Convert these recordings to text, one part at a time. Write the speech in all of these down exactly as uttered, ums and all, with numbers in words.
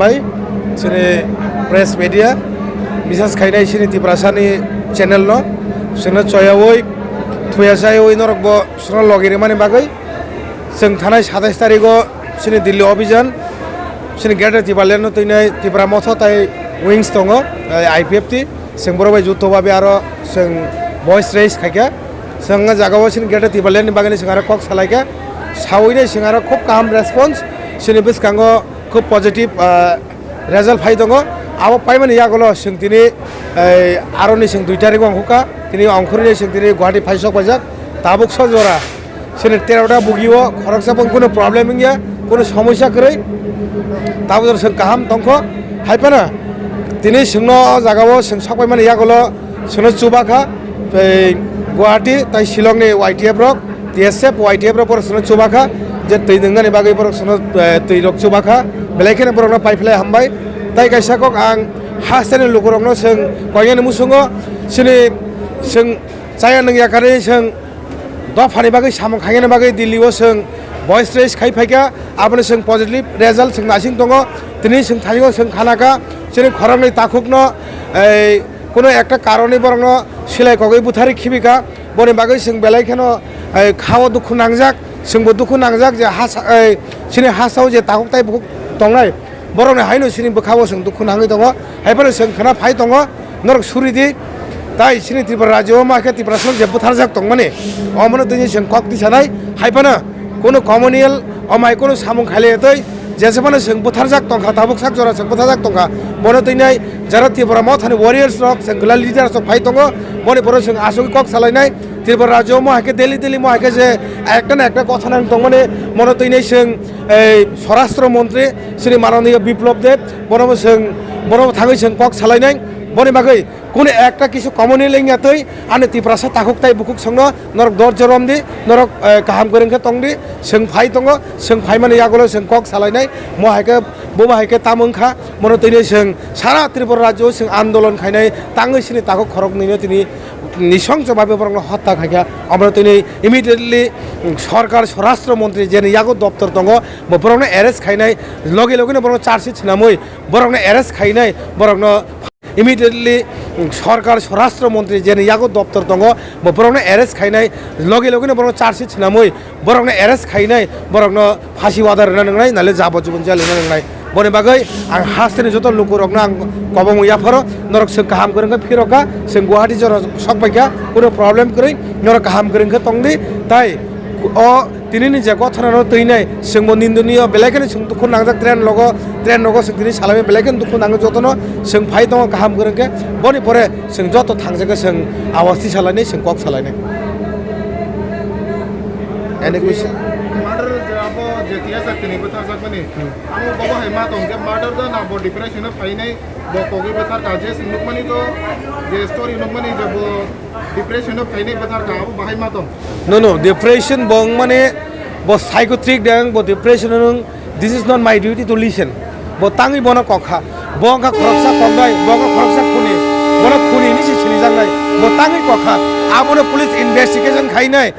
Bai, chini press media, bisas khainai chini Tiprasani channel no, chwngno choyawi, thuya chayawi norok bo chwngno logi rimani bagwi, chwng thanai satais tarigo chini Delhi obhijan, chini Greater Tipraland no twinai Tipra Motha tai wings tongo, eh, I P F T, chwng borok bai jutto babi aro chwng voice raise khaikha, chwng o jagao chini Greater Tipraland ni bagwi chwng aro kok salaikha, sawinai chwng aro khub kaham response, chini bwskango khub positive, ah, result phai tongo. Abo paimani yagulo chwng tini, eh, aroni chwng dui tarik o ongkha, tini ongkhorwi chwng tini Guwahati phai sok paijak. Tabuk so jora chini terota bugio khoroksa bo kunu problem wngya, kunu somosya kwrwi. Tabuk jora chwng kaham tongkho. Hai phano tini chwngno o jagao chwng sok paimani yagulo chwngno chubakha, tei Guwahati tai Shillong ni Y T F rok, T S F, Y T F rok borok chwngno chubakha, je twi nwngnani bagwi borok chwngno, eh, twi rok chubakha, belai kheno borokno paiphlai hambai. Tai kaisa kok ang hasteni lukurokno chwng koinani musungo chini chwng chaya nungya karwi chwng dophani bagwi samung khainani bagwi Delhi o chwng voice raise khai phaikha, abono chwng positive result chwng naising tongo. Tini chwng thaio chwng khanakha chini khoroknwi takhukno, ei, kuno ekta karoni borokno silai kogwi butharwi khibika. Boni bagwi chwng belai kheno, ei, khao dukhu nangjak, chwngbo dukhu nangjak je hasa, ei, chini hasao je takhuk tai bukhuk tongnai, borokni haino chini bwkhao chwng dukhu nangwi tongo. Hai phano chwng khna phai tongo, norok suri di. Tai chini Tripura rajyo o ma khe Tiprasa je butharjak tongmani, omono tini chwng kok tisanai. Hai phano kuno communal omai kuno samung khailai twi, jesa phano chwng butharjak tongkha, tabuk sak jora chwng butharjak tongkha. Bono tini jara Tripura Mothani warriors rok, chwng kwlai leaders rok phai tongo, boni poro chwng asugwi kok salainai. Tripura rajyo mo hai khe daily daily mo hai khe je ekta na ekta kotha nang tongmani, mono tini chwng ei Swarashtra Montri chini Mananiya Biplab Deb, bono bo chwng, bono bo thangwi chwng kok salainai. Boni bagwi kunu ekta kisu communal wngya twi ani Tiprasa takhuk tai bukhuk songno norok dorjo rom di, norok, eh, kaham kwrwng khe tong di, chwng phai tongo, chwng phaimani yagulo chwng kok salainai, mo hai khe, bo bo hai khe tamo wngkha, mono tini chwng sara Tripura rajyo o chwng andolon khainai, tangwi chini takhuk khoroknwino tini nisongcho babe borokno hotta khaikha, omono tini immediately, mm, sorkar Swarashtra Montri jeni yago doptor tongo, bo borokno arrest khainai, loge loge no borokno charge sheet swnamwi borokno arrest khainai, borokno immediately, mm, sorkar Swarashtra Montri jeni yago doptor tongo, bo borokno arrest khainai, loge loge no borokno charge sheet swnamwi borokno arrest khainai, borokno phasi wada rwna nangnai, nale jabojibon jail rwna nangnai. Boni bagwi ang hasteni joto lukurokno ang kobongwi yapharo, norok chwng kaham kwrwng khe phirokha, chwng Guwahati jora sok paikha, kuno problem kwrwi, norok kaham kwrwng khe tongdi, tai o tinini je gothanano twinai, chwngbo ninduniyo, belai kheno chwng dukhu nangjak train logo, train logo chwng tini salaimani belai kheno dukhu nango jotono, chwng phai tongo kaham kwrwng khe, boni pore chwng joto thangjak khe chwng awas tisalainai, chwng kok salainai. Any question? Murder je abo je tiyajak tini bwtharjakmani. Hmm. Abo bobo hai ma tong je murder da na bo depression o phainai bo kogwi bwtharkha je chwng nukmani to je story nukmani je bo depression o phainai bwtharkha abo bahai ma tong. No, no, depression bo wngmani bo psychotic deng bo depression o nwng, this is not my duty to listen. Bo tangwi bono kokha. Bo wngkha khoroksa kokdai, bo wngkha khoroksa khuni. Bono khuni hinwi se sinijaknai. Bo tangwi kokha. Abono police investigation khainai.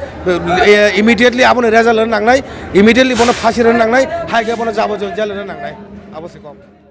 Eh, immediately abono result rwna nangnai. Immediately bono phasi rwna nangnai. Hai khe bono jabojibon jail rwna nangnai. Abo se kok.